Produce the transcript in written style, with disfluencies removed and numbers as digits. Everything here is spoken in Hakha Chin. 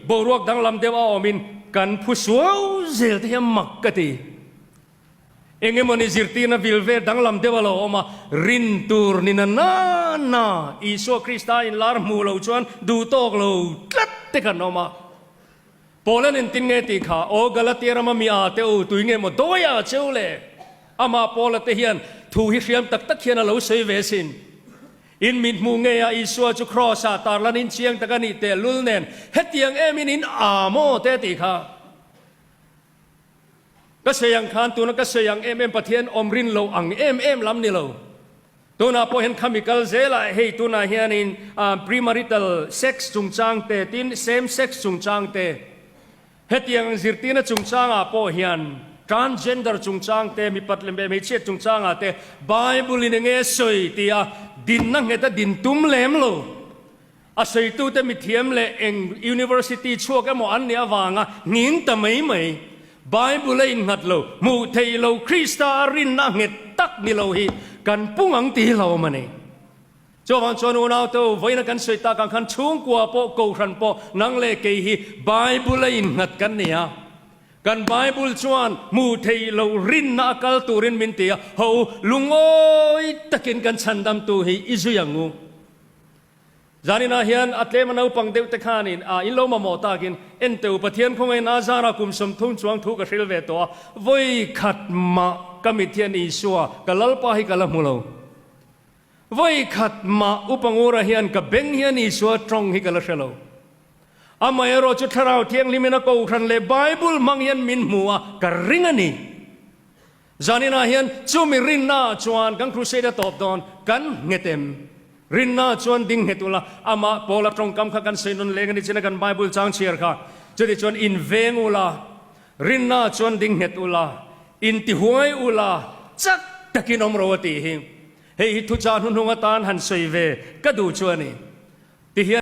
Boruak danglam deuh a awmin kan phu suau zel te hi a mak ka ti. Engemaw ni zirtirna vil vel danglam deuh a lo awm a, rin tur ni na na na Isua Krista inlar hmu lo chuan duh tawk lo tlat te kan awm a. Paula nen tin nge tih kha, Aw Galatia rama mi a te u, tui nge maw dawi a cheu le? Amah Paula te hian thu hi hriam tak tak hian a lo sawi ve asin. In mit hmuh ngei a Isua chu Kraws ah tarlan in chiang tak a nih tehlul nen hetiang em in in a maw te tih kha. Ka sawi ang khan tuna ka sawi ang em em Pathian awm rin lo ang em em lam ni lo. Tunah pawh hian khami kal zelah hei tunah hianin premarital sex chungchang te tin same sex chungchang te hetiang zirtirna chungchangah pawh hian transgender chungchang te mipat leh hmeichhiat chungchangah te Bible in enge sawi tia dinna ngheta din tum lem lo. A sawitute mithiam leh eng university chhuak emaw an nih avanga nghing ta mai mai, Bible a innghat lo, hmuh theih lo Krista a rinna nghet tak ni lo hi kan pung ang ti lo awm a ni. Chuvang chuan unaute u, vawiina kan sawi tak ang khan chhungkua pawh, kohhran pawh, nang leh kei hi Bible a innghat kan ni a. Kan Bible chuan hmuh theih loh rinna a kal turin min ti a, ho u, lungawi takin kan chhandamtu hi i zui ang u. Zaninah hian a tlema naupang deuh te khanin a in lo mamawh takin, Enteu, Pathian khawngaih Nazara kum 30 chuang thu ka hril ve tawh a, vawi khat mah ka mit hian Isua, ka Lalpa hi ka la hmu lo. Vawi khat mah Upa Ngura hian ka beng hian Isua tawng hi ka la hre lo. Amaherawh chu Thlarau Thianghlimin a Kohhran leh Bible hmang hian min hmu a, ka ring a ni. Zaninah hian chumi rinnaah chuan kan crusade a tawp dawn, kan nghet em? Rinnaah chuan ding nghet ula, amah Paula tawngkam kha kan sawi nawn leng a ni chin a kan Bible chang chhiar kha. Chuti chuan inveng ula, rinnaah chuan ding nghet ula, intihuai ula, chak takin awm ro a tih hi. Hei hi thuchah hnuhnung atan han sawi ve ka duh chu a ni. Tihian.